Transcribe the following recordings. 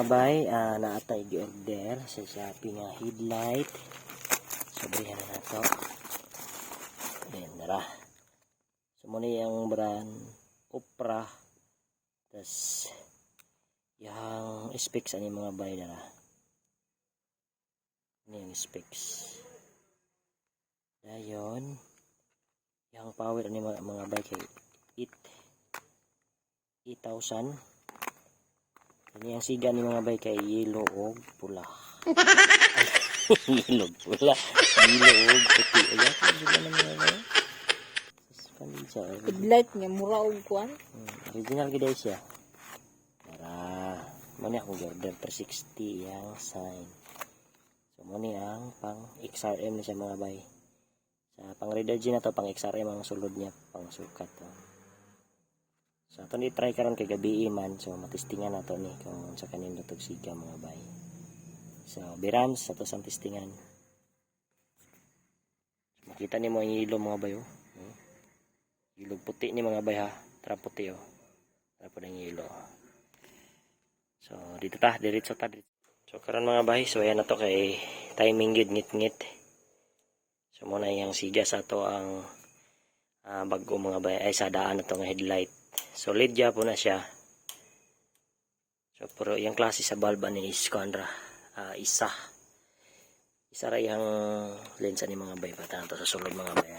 Bay, naatay gi-order sa Shopee nga headlight. So brihan na nato. Ayan, nara. So mo ni ang brand Opera. Tas yang specs ani, mga bay, dara. Ini ang specs. Dayon yang power ani, mga bay, kay 8 8,000. Ini ang siga ni, mga bay, kay yellow og pula. Ay, yellow og pula. Yellow og puti. Ayan, sila na, mga bay. Sus, siya. Headlight nga mura og kuan. Original gid siya. Tara. Mo ni akong order 360 yang sign. So mo ni ang pang XRM ni siya, mga bay. Sa pang Raider G na to, pang XRM ang sulod niya, pang sukat to. So ato ni try karon kay gabi man, so matistingan nato ni kung sa kanindot og siga, mga bay. So birams ato sang testingan. Makita nimo ang yellow, mga bay, oh. Yellow puti ni, mga bay, ha. Tara, puti, oh. Tara po ng yellow. So dito ta, diretso ta. Diretso. So karon, mga bay, so ayan na to kay timing gid ngit-ngit. So mo na iyang siga sa ato ang bago, mga bay, ay sa daan na to nga headlight. Solid po na siya. So pero iyang klase sa bulb ani is kuan ra, isa. Isa ra iyang lens ani, mga bay, pata to sa sulod, mga bay.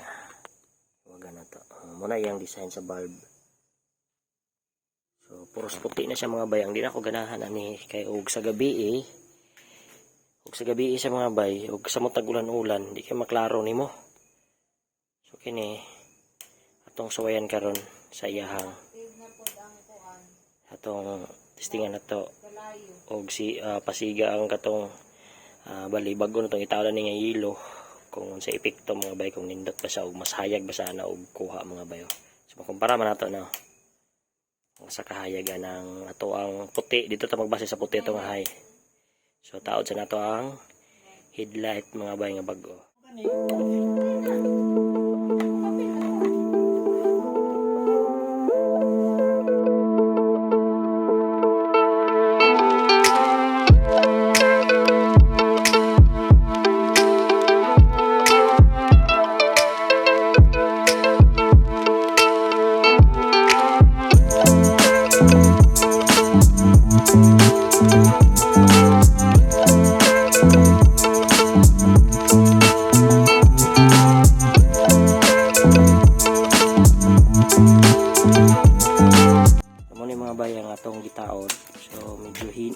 Wag na to. Mo na iyang design sa bulb. So puros puti na siya, mga bay. Ang di na ako ganahan ani kay og sa gabi eh. Og sa gabi eh, sa mga bay, og sa mutag ulan-ulan, di kay maklaro nimo. So kini atong suwayan karon sa iyahang atong testingan na to og si pasiga ang katong bali bago na tong itaw ni nga yellow kung sa epekto, mga bay, kung nindot ba siya og mas hayag ba sana og kuha, mga bay, oh. So makumpara man nato no ang sa kahayagan ng ato ang puti dito ta magbase sa puti ito nga hay. So taod sa nato ang headlight, mga bay, nga bag-o. Mo ni, mga bay, ang atong gitaod. So medyo hin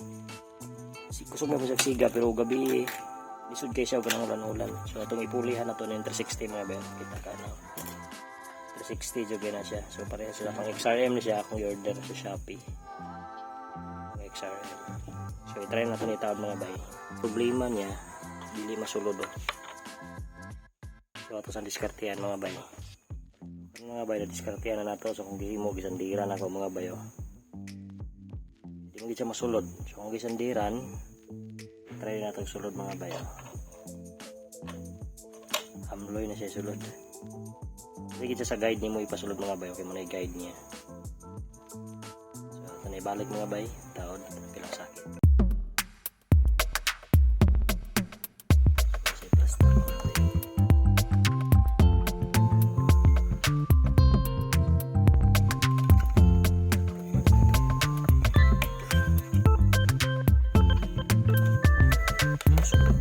si kusog na po siya siga pero gabi lisod kay siya og kanang ulan-ulan. So atong ipulihan na to ng 360, mga bay. Kita ka na. 360 jud na siya. So pareha sila, pang XRM ni siya akong i-order sa Shopee. Pang XRM. So i-try na to ni taod, mga bay. Problema niya dili masulod, oh. So ato sa diskartehan, mga bay. Mga bay, na diskartehan na nato. So kung gihimo gisandiran ako, mga bay, oh. Di mo gid siya masulod. So kung gisandiran, try na itong sulod, mga bay, oh. Amloy na siya sulod. Hindi gid siya sa guide nimo ipasulod, mga bay. Okay mo na i-guide niya. So ito na ibalik, mga bay. Taod, pilang sakit. Sa plaster, mga bay. Sulod.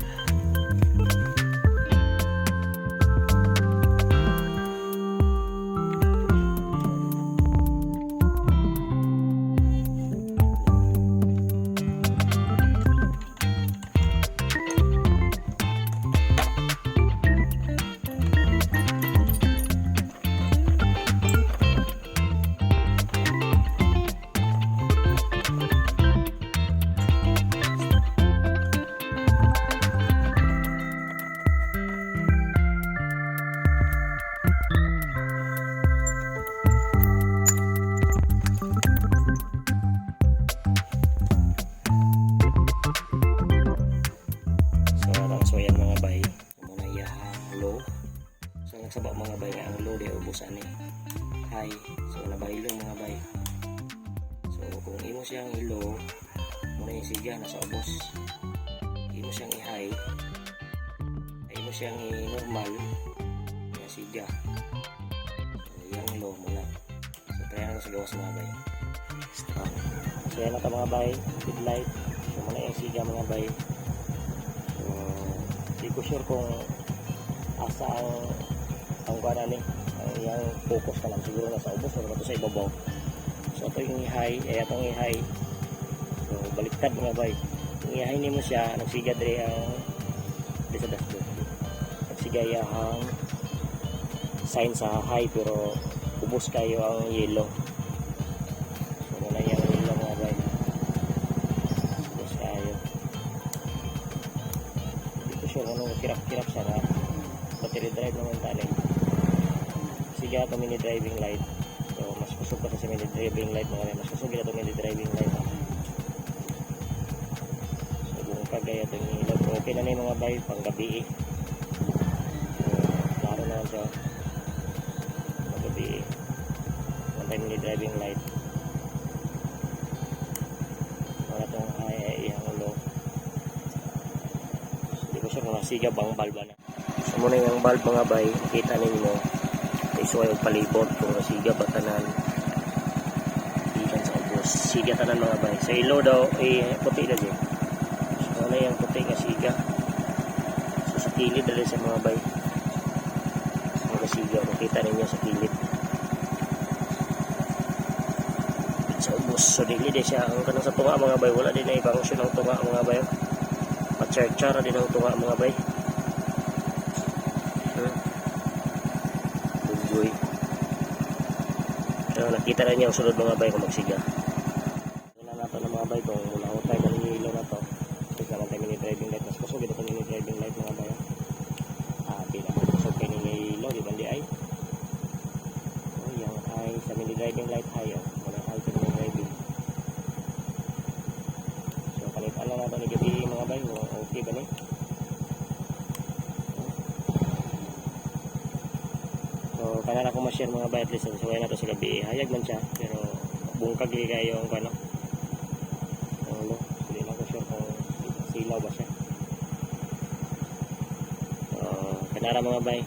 So alang, so yan, mga bay. Muna iyang low. So nagsaba, mga bay, nga ang low di ubos ani. High. So nabaylo, mga bay. So kung imo siyang i-low, Muna yung siga nasa ubos. Imo siyang i-high. Imo siyang i-normal. Yung siga. So, yung low muna. So, try na sa gawas, mga bay. Strong. So, yan na ito, mga bay. Headlight. So, muna yung siga, mga bay. So, di ko sure kung asa ang kuha ni ang iyang focus na lang, siguro nasa ubos o ito sa ibabaw. So ito yung i-high, ay itong i-high. So baliktad, mga bay. Kung i-high nimo siya, nagsiga diri ang diri sa dashboard, nagsiga ang sign sa high pero ubos kayo ang yellow. So muna yung yellow, mga bay, ubos kayo. Hindi ko sure anong kirap-kirap siya na battery drive naman tani. Sige, ato mini driving light. So mas kusog pa sa mini driving light, mga bay. Mas kusog ito mini driving light, ah. So kung kagaya itong ilaw, okay na na yung mga bay, panggabi eh. So klaro naman siya panggabi eh. One time mini driving light, mga itong high ay iyang low. So, di ko sure kung nasiga bang bulb na. So muna yung bulb, mga bay, makita ninyo isuway og palibot kung nasiga ba tanan gikan sa ubos. Siga tanan, mga bay. Sa ilo daw eh, puti lagi. So muna yung puti nga siga. So sa kilid dali sa mga bay, mga siga, makita ninyo sa kilid sa ubos. So dili din siya ang kanang sa tunga, mga bay. Wala din na i-function ang tunga, mga bay. Pa-char din ang tunga, mga bay. Bugoy. So nakita na niya ang sulod, mga bay, kung magsiga. Wala na to ng mga bay kung mula tayo ng ilaw na to. So naman tayo mini driving light. Mas kusog ito mini driving light, mga bay. Ah, di naman kusog kay ni ilaw, di ba di ay? Oh, yung high sa mini driving light, high oh. Wala high sa mini driving. So kanit lang nato ni gabi, mga bay, kung okay ba ni. So kana na ko ma-share, mga bay, at least sa na to sa gabi. Hayag man siya pero bungkag gid kayo ang ano. Ang ulo. So di na ko sure kung silaw ba siya. So kanara, mga bay.